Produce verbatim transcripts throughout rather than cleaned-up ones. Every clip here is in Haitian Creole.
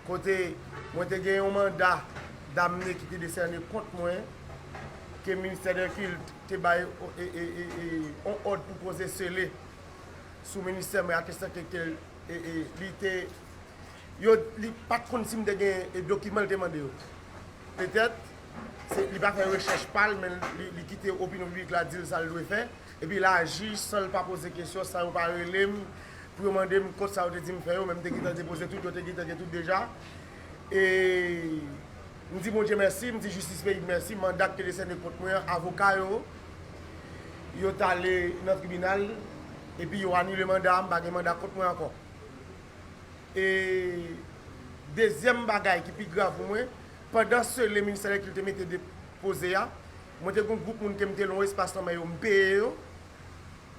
Kote mwen te gen yon manda damne ki te desène kont mwen, ke ministè de kilt te bay e, e, e, e, on òd pou poze sele sou ministè mwen, atestan ke, ke e, e, li te, yo, li pa t konn si m te gen e, dokiman l te mande yo. Petèt, se, li pa fè rechèch pa l, men li, li kite opinyon piblik la di l sa l dwe fè. Epi l aji san l pa poze kesyon, san yo pa rele m pou yo mande m kont sa yo te di m fè yo, men m te gentan depoze tout, yo te gentan gen tout deja. E m di Bondye mèsi, m di jistis peyi m mèsi, manda ki te desène kont mwen an, avoka yo, yo t ale nan tribinal, epi yo anile manda a, m pa gen manda kont mwen ankò. E dezyèm bagay ki pi grav pou mwen, pandan sele ministè de kilt te mete depoze a, mwen te gen yon gwoup moun ke m te lwen espas nan men yo, m peye yo,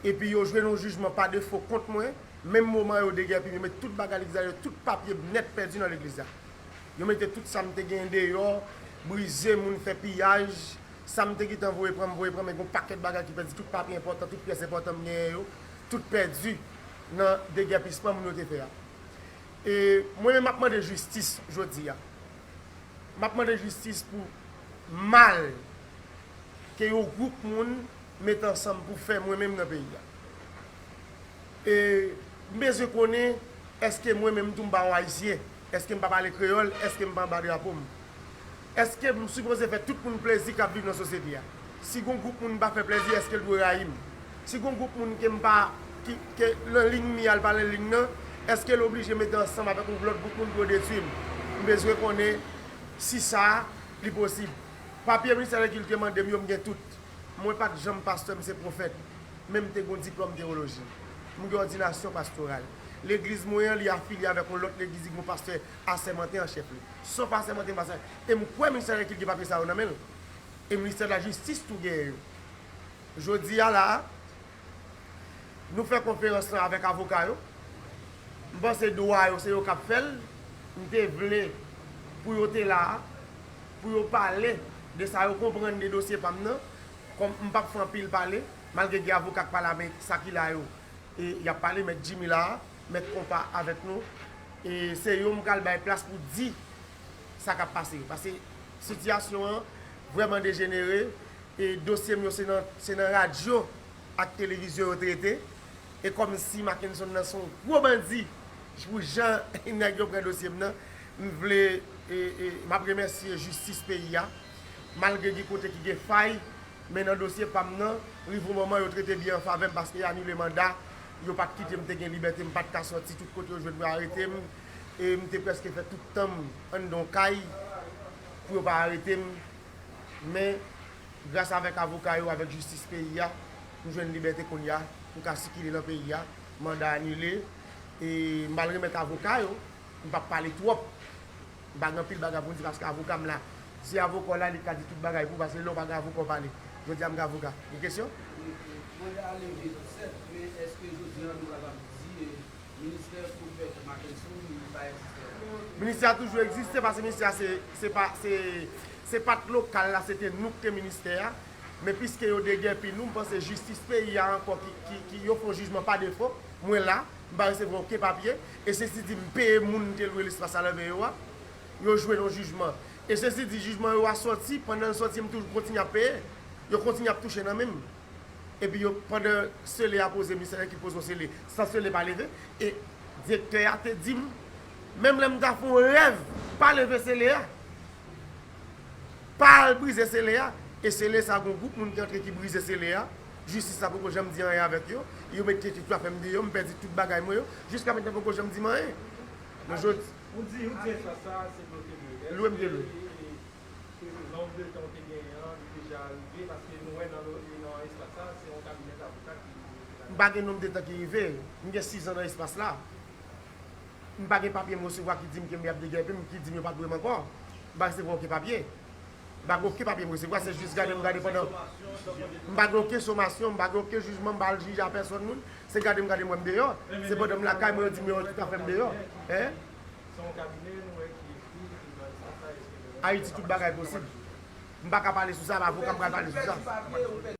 epi yo jwenn yon jijman pa defo kont mwen, menm moman yo degèpi m, yo met tout bagay legliz la, yo tout papye m nèt pèdi nan legliz la. Yo mete tout sa m te genyen deyò, brize, moun fè piyaj, sa m te gentan voye pran, m voye pran, men gen yon pakèt bagay ki pèdi, tout papye enpòtan, tout pyès enpòtan m genyen yo, tout pèdi nan degèpisman moun yo te fè a. E mwen menm m ap mande jistis jodi a. M ap mande jistis pou mal ke yon gwoup moun met ansanm pou fè mwen menm nan peyi a. E m bezwen konnen, èske mwen menm tou m pa yon Ayisyen? Èske m pa pale kreyòl? Èske m pa anba drapo m? Èske m sipoze fè tout moun plezi k ap viv nan sosyete a? Si gon gwoup moun m pa fè plezi, èske l dwe rayi m? Si gon gwoup moun ke m pa, ki, ke nan liy mi a l pa nan liy nan, èske l oblije mete ansanm avèk yon lòt gwoup moun pou yo detwi m? M bezwen konnen si sa li posib. Papye ministè de kilt te mande m yo, m gen tout. Mwen pa t janm pastè, m se pwofèt. Men m te gen yon diplòm tewoloji. M gen òdinasyon pastoral. Legliz mwen an, li afilye avèk yon lòt legliz, li gen yon pastè asèmante an chèf li. Sòf asèmante, m pa sa. E m kwè ministè de kilt gen papye sa yo nan men l. E ministè de la jistis tou genyen yo. Jodi a la a, nou fè konferans lan avèk avoka yo. M panse dwa yo, se yo k ap fè l. M te vle pou yo te la a, pou yo pale de sa yo konprann de dosye pa m nan. Kòm m p ap fè anpil pale, malgre gen avoka k pa la, men sa ki la yo, e y ap pale, mèt Jimmy la a, mèt Konpa avèk nou. E se yo m pral bay plas pou di sa k ap pase yo. Paske sitiyasyon an vrèman dejenere. E dosye m yo se nan, se nan radyo ak televizyon yo trete. E kòmsi Mackenson nan se yon gwo bandi pou jan nèg yo pran dosye m nan. M vle, e, e, m ap remèsye jistis peyi a. Malgre gen kote ki gen fay, men nan dosye pa m nan, rive yon moman yo trete byen an favè m paske yo anile manda, yo pa t kite m te gen libète, m pa t ka sòti, tout kote yo jwenn pou yo arete m. E m te prèske fè tout tan m anndan yon kay pou yo pa arete m. Men, gras avèk avoka yo, avèk jistis peyi a, m jwenn libète kounye a, m ka sikile nan peyi a, manda anile, e m al remèt avoka yo, m p ap pale twòp. M pa gen anpil bagay pou m di paske avoka m la. Si avoka w la, li ka di tout bagay pou ou, paske lè w pa gen avoka, w pale. Jodi a, m gen avoka. Gen kesyon? Manda a leve sèt, men èske jodi a nou kapab di, e, Ministè pwofèt Mackenson, li pa egziste ankò. Ministè a toujou egziste, paske ministè a se, se pa, se, se pa t lokal la, se te nou k te ministè a. Men piske yo degèpi nou, m panse jistis peyi a ankò ki, ki, ki yo fè yon jijman pa defo, mwen la, m pa resevwa okenn papye, e sesi di m peye moun m te lwe lespas la nan men yo a, yo jwenn yon jijman. E sesi di jijman yo a sòti, pandan l sòti, m toujou kontinye ap peye, yo kontinye ap touche nan men m. Epi yo, pandan sele a poze, misye ki poze yon sele, san sele pa leve. E direktè a te di m, menm lè m ta fè yon rèv, pa leve sele a. Pa al brize sele a. E sele sa, gon gwoup moun ki antre ki brize sele a. Jistis la poko janm di anyen avèk yo. Yo mete tout zafè m deyò, m pèdi tout bagay mwen yo. Jiska mentnan poko janm di m anyen. Men jodi. Ou di, ou di espas sa, se lwe w te lwe. Lwe m te lwe. Nonb de tan w te genyen an, li deja rive, paske nou wè nan, nan espas sa, se yon kabinèt avoka ki. M pa gen nonb de tan ki rive. M gen sis an nan espas la. M pa gen papye m resevwa ki di m ke m ap degèpi m, ki di m yo pa t wè m ankò. M pa resevwa okenn papye. M pa gen okenn papye m resevwa, se jis gade m gade pandan. M pa gen okenn somasyon, m pa gen okenn jijman, m pa al jije a pèsòn moun. Se gade m gade m wè m deyò. Se pandan m lakay mwen yo di m yo tout afè m deyò. Hein? Ayiti, tout bagay posib. M pa ka pale sou sa, avoka m pral pale sou sa.